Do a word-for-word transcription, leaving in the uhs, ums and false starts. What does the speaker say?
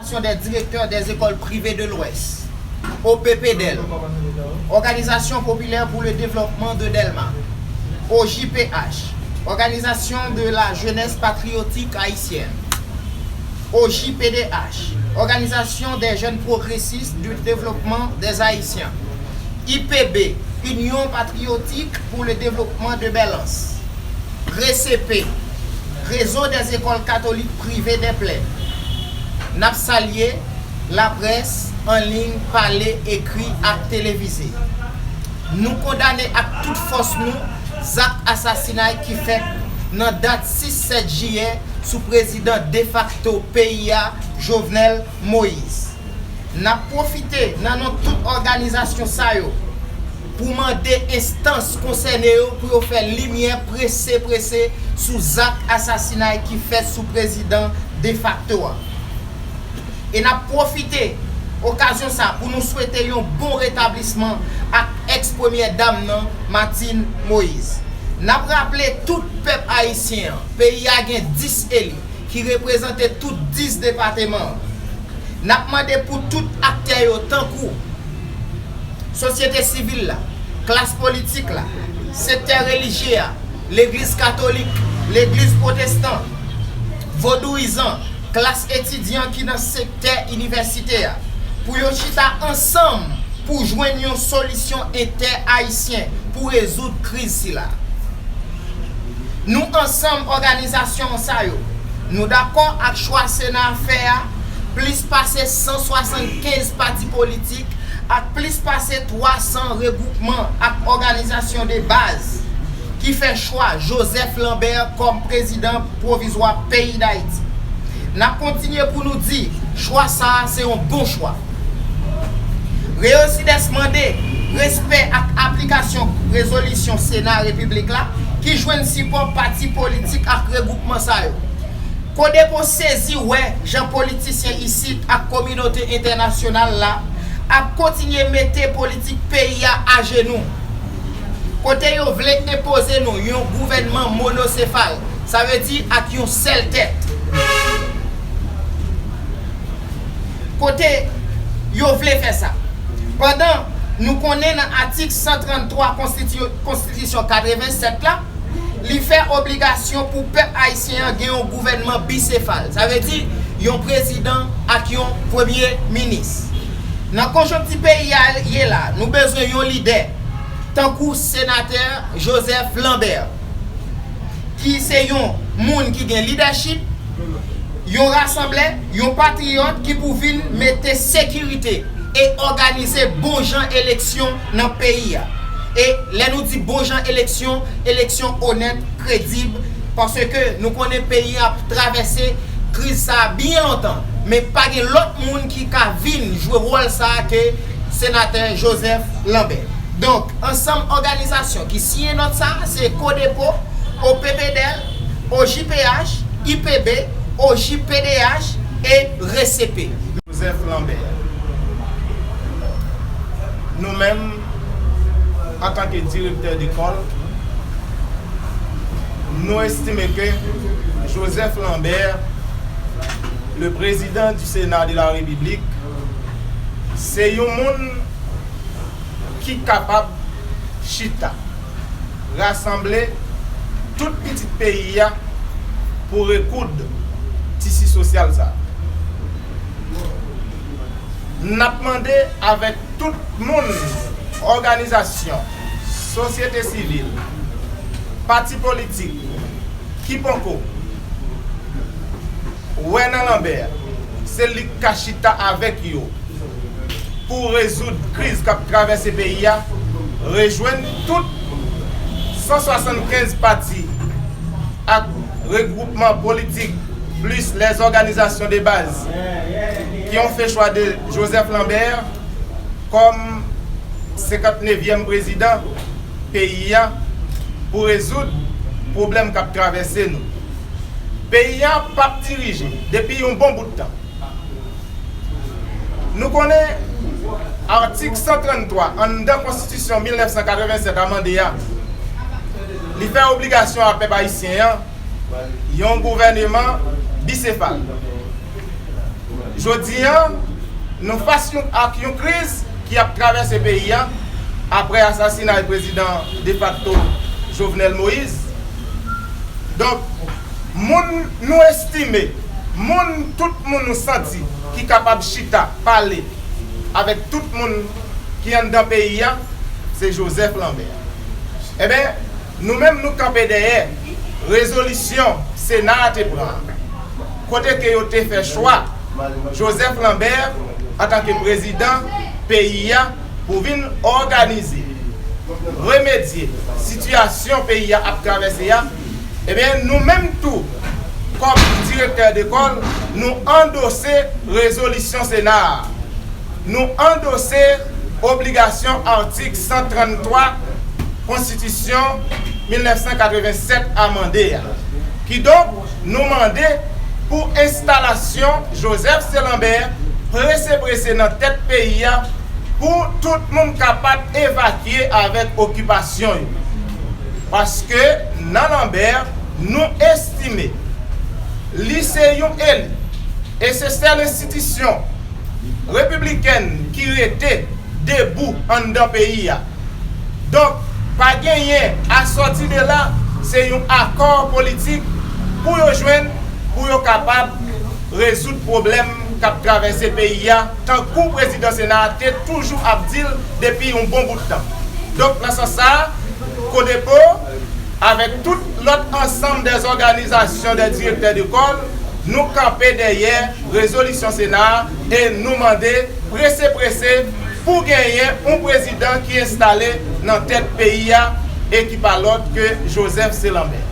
Organisation des directeurs des écoles privées de l'Ouest, O P P D E L, Organisation populaire pour le développement de Dèlma, O J P H, Organisation de la jeunesse patriotique haïtienne, O J P D H, Organisation des jeunes progressistes du développement des Haïtiens, I P B, Union patriotique pour le développement de Bèlans, R E C P, Réseau des écoles catholiques privées des plaines. N ap salye laprès an liy, pale, ekri ak televize. Nou kondane ak tout fòs nou zak asasinay ki fèt nan dat sis sèt jiyè sou prezidan defakto peyi a, Jovenel Moïse. N ap pwofite nan non tout òganizasyon sa yo pou mande enstans konsène yo pou yo fè limyè prese prese sou zak asasinay ki fèt sou prezidan defakto a. E n ap pwofite okazyon sa pou nou swete yon bon retablisman ak èks premyè dam nan, Martine Moïse. N ap raple tout pèp ayisyen an, peyi a gen dis eli ki reprezante tout dis depateman an. N ap mande pou tout aktè yo, tankou sosyete sivil la, klas politik la, sektè relijye a, legliz katolik, legliz pwotestan, vodouyizan, klas etidyan ki nan sektè inivèsite a, pou yo chita ansanm pou jwenn yon solisyon entè-ayisyen pou rezoud kriz sila. Nou ansanm òganizasyon sa yo, nou dakò ak chwa Sena a fè a, plis pase san swasannkenz pati politik ak plis pase twa san regwoupman ak òganizasyon de baz ki fè chwa Joseph Lambert kòm prezidan pwovizwa peyi Dayiti. N ap kontinye pou nou di, chwa sa a se yon bon chwa. Reosides mande respè ak aplikasyon rezolisyon Sena Repiblik la ki jwenn sipò pati politik ak regwoupman sa yo. Kodepo sezi wè jan politisyen isit ak kominote entènasyonal la ap kontinye mete politik peyi a ajenou, kote yo vle enpoze nou yon gouvènman monosefal, sa vle di ak yon sèl tèt. Kote yo vle fè sa. Pandan nou konnen nan atik san tranntwa konstiti-, konstitisyon katrevennsèt la, li fè obligasyon pou pèp ayisyen an gen yon gouvènman bisefal, sa vle di yon prezidan ak yon premye minis. Nan konjonkti peyi a ye la, nou bezwen yon lidè tankou senatè Joseph Lambert, ki se yon moun ki gen lidèchip, yon rasanblè, yon patriyòt ki pou vin mete sekirite e òganize bon jan eleksyon nan peyi a. E lè nou di bon jan eleksyon, eleksyon onèt, kredib, paske nou konnen peyi a ap travèse kriz sa a byen lontan, men pa gen lòt moun ki ka vin jwe wòl sa a ke senatè Joseph Lambert. Donk, ansanm òganizasyon ki siyen nòt sa a, se Kodepo, O P P D L, O J P H, I P B, O J P D H e R E C P. Joseph Lambert. Nou menm, antanke direktè dekòl, nou estime ke Joseph Lambert, le président du Sénat de la République, se yon moun ki kapab chita, rasanble tout pitit peyi a pou rekoud tisi sosyal sa a. N ap mande avèk tout moun, òganizasyon, sosyete sivil, pati politik, ki poko wè nan Lambert, se li k ka chita avèk yo pou rezoud kriz k ap travèse peyi a, rejwenn tout san swasannkenz pati ak regwoupman politik, plis lèzòganizasyon de baz ki ont fait choix de Joseph Lambert kòm senkantnevyèm prezidan peyi a pou rezoud pwoblèm k ap travèse nou. Peyi a p ap dirije depi yon bon bout tan. Nou konnen atik san tranntwa anndan Konstitisyon mil nèf san katrevennsèt amande a, li fè obligasyon a pèp ayisyen an yon gouvèneman bisefal. Jodi a, nou fas yon, ak yon kriz ki ap travèse peyi a apre asasinay prezidan defakto Jovenel Moïse. Donk, moun nou estime, moun tout moun nou santi ki kapab chita, pale avèk tout moun ki anndan peyi a, se Joseph Lambert. Enben, nou menm nou kanpe dèyè rezolisyon Sena a te pran an, kote ke yo te fè chwa Joseph Lambert antanke prezidan peyi a pou vin òganize, remedye sitiyasyon peyi a ap travèse a. Ebyen, nou menm tou, kòm direktè dekòl, nou andose rezolisyon Sena a. Nou andose obligasyon atik san tranntwa Konstitisyon mil nèf san katrevennsèt amande a. Kidonk, nou mande pou enstalasyon Joseph C. Lambert prese prese nan tèt peyi a pou tout moun kapab evakye avèk okipasyon yo. Paske nan Lambert, nou estime li se yon eli e se sèl enstitisyon repiblikèn ki rete debou anndan peyi a. Donk, pa genyen, asòti de la, se yon akò politik pou yo jwenn, pou yo kapab rezoud pwoblèm k ap travèse peyi a, tankou prezidan Sena a te toujou ap di l depi yon bon bout tan. Donk, nan sans sa a, Kodepo, avèk tout lòt ansanm dè òganizasyon dè direktè dekòl, nou kanpe dèyè rezolisyon Sena a e nou mande prese prese pou genyen yon prezidan ki enstale nan tèt peyi a e ki pa lòt ke Joseph C. Lambert.